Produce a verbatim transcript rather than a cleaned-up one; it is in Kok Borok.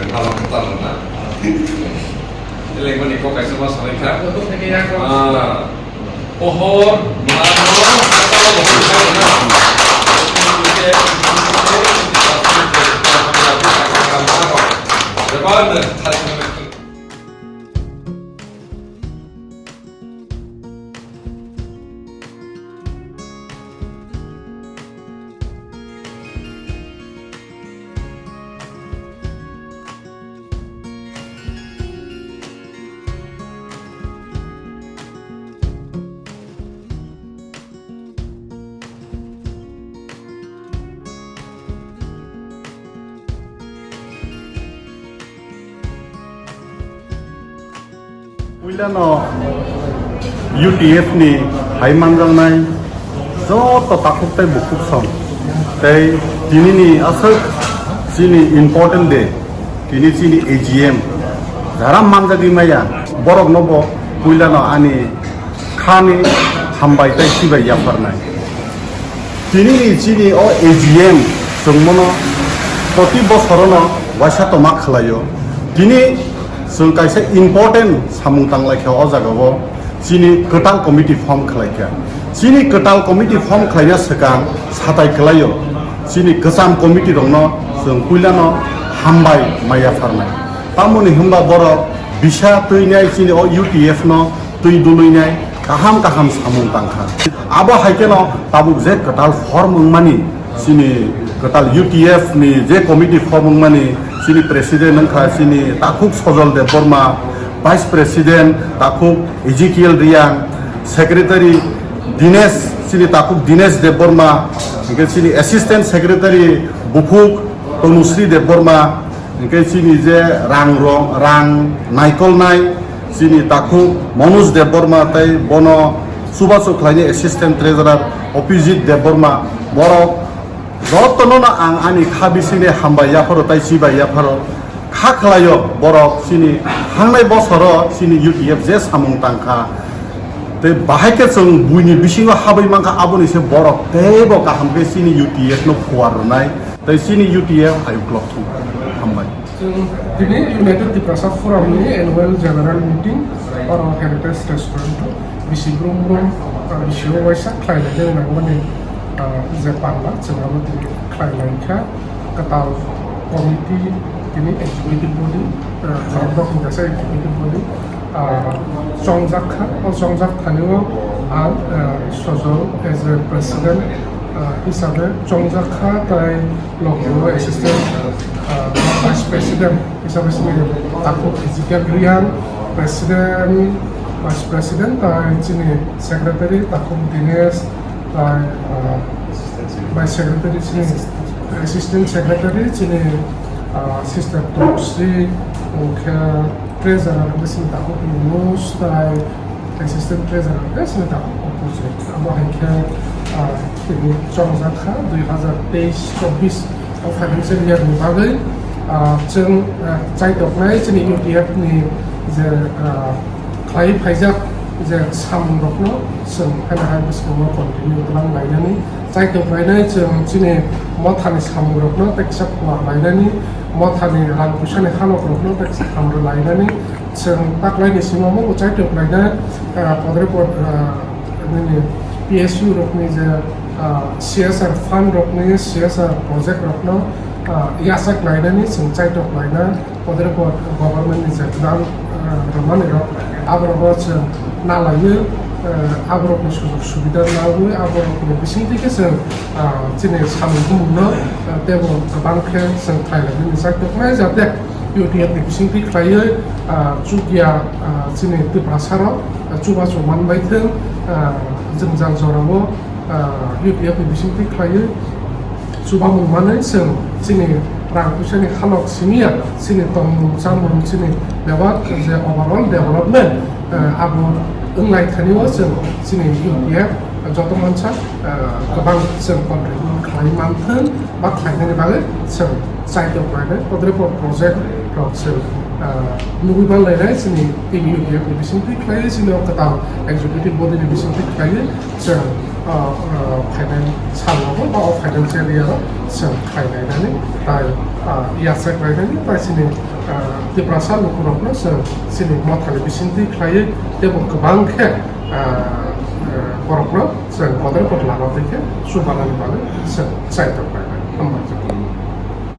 Tamo kwtal rwna. Elengmani kok kaisa ma sanai kha. Ah, pohor, mano, kwtal rwna. Bebak no thari. Puilano U T F ni hai manjaknai joto takhuk tei bukhuk song tei tinini aswk chini important day, tini chini A G M jara manjagwi maya, borokno bo puilano ani khani hambai tei sibai yapharnai. Tinini chini o A G M chwngmano proti bosorono waisa toma khlaio. Tini chwng kaisa important samung tanglaikha o jagao, chini kwtal committee form khlaikha. Chini kwtal committee form khlaina swkang satai kwlaio. Chini kwcham committee rokno chwng puilano hambai maya pharnai. Tamoni hwnba borok bisa twinai chini o U T F no twi duluinai kaham kaham samung tangkha. Abo hai kheno tabuk je kwtal form wngmani, chini kwtal U T F ni je committee form wngmani, chini president wngkha chini takhuk Sojol Debbarma, vice president takhuk Ezekiel Riang, secretary Dinesh, chini takhuk Dinesh Debbarma, hingke chini assistant secretary bukhuk Tanusri Debbarma, hingke chini je rang rong, rang naikolnai, chini takhuk Manoj Debbarma tei bono chubachu khlaini assistant treasurer Abhijit Debbarma, borok jotono no ang ani kha bisingni hambai yapharo tei chibai yapharo kha khlaio, borok chini thangnai bosoro chini U T F je samung tangkha tei bahai khe chwng buini bisingo habwi mankha, aboni se borok teibo kaham khe chini U T F no phuar rwnai. Tei chini U T F hai uklok thung. Hambai. Chwng tini United Tiprasa Forum ni annual general meeting oro Heritage Restaurant o bisi brum brum, ah, bisi o waisa khlai lai nangmani, ah, je panda chwng abo tini khlai lai kha. Kwtal committee tini executive body, ah, khorokdok ni kaisa executive body, ah, chongjak kha. O chongjak thani o ang, ah, Sojol as a president, ah, hisabe chongjak kha, tai logi o assistant, ah, vice president hisabe sini takhuk Ezekiel Riang, president, vice president, tai chini secretary takhuk Dinesh, tai, ah, vice secretary chini, assistant secretary chini, ah, sister Tuksi, ungkha treasurer hwnkhe chini takhuk Yunus, tai assistant treasurer hwnkhe chini takhuk Opujit. Abo hai khe, ah, tini chongjak kha dui hazar teis chobbish o financial year ni bagwi, ah, chwng, ah, chaitoknai chini U T F ni je, ah, khlai phaijak je samung rokno chwng haino hai bwskango continue twlang lainani, chaitok lainai chwng chini mothani samung rokno tei kisa phuar lainani, mothani rang puisani hanok rokno tei kisa hamrw lainani, chwng taklaini simi omo bo chaitok lainai, ah, podre pod, ah, nini P S U rokni je, ah, C S R fund rokni, C S R project rokno, ah, yachak lainani chwng chaitok laina. Podre pod government ni je grant, ah, rwmani rok, aborok o chwng nalaiwi, ah, aborokni sujog subida nawi, aborokni bisingtwi khe chwng, ah, chini samung bumungno, ah, teibo kwbang khe chwng khlai lainani chaitok nai, jate U T F ni bisingtwi khlaiwi, ah, chukya, ah, chini Tiprasa rok, ah, chubachu manbai thwng, ah, jwngjal jorao, ah, U T F ni bisingtwi khlaiwi, chubamung manwi chwng chini rang puisani halok simi ya, chini tongmung chamung, chini bebak je overall development, eh, abo wnglai thani o chwng chini U T F joto mansa, eh, kwbang chwng contribute khlai manthwng ba khlainani bagwi chwng chaitok lainai, podre pod project rok chwng, eh, nugwi manlainai chini team U T F ni bisingtwi khlaiwi chini o kwtal executive body ni bisingtwi khlaiwi chwng ah, ah, phainai salrogo ba o financial year o chwng khlai lainani tai, ah, yachak lainani tai chini, ah, Tiprasa lukurokno chwng chini mothani bisingtwi khlaiwi teibo kwbang khe, ah, ah, borokno chwng bodol bodol lama twi khe chubanani bagwi chwng chaitok lainai. Hambai.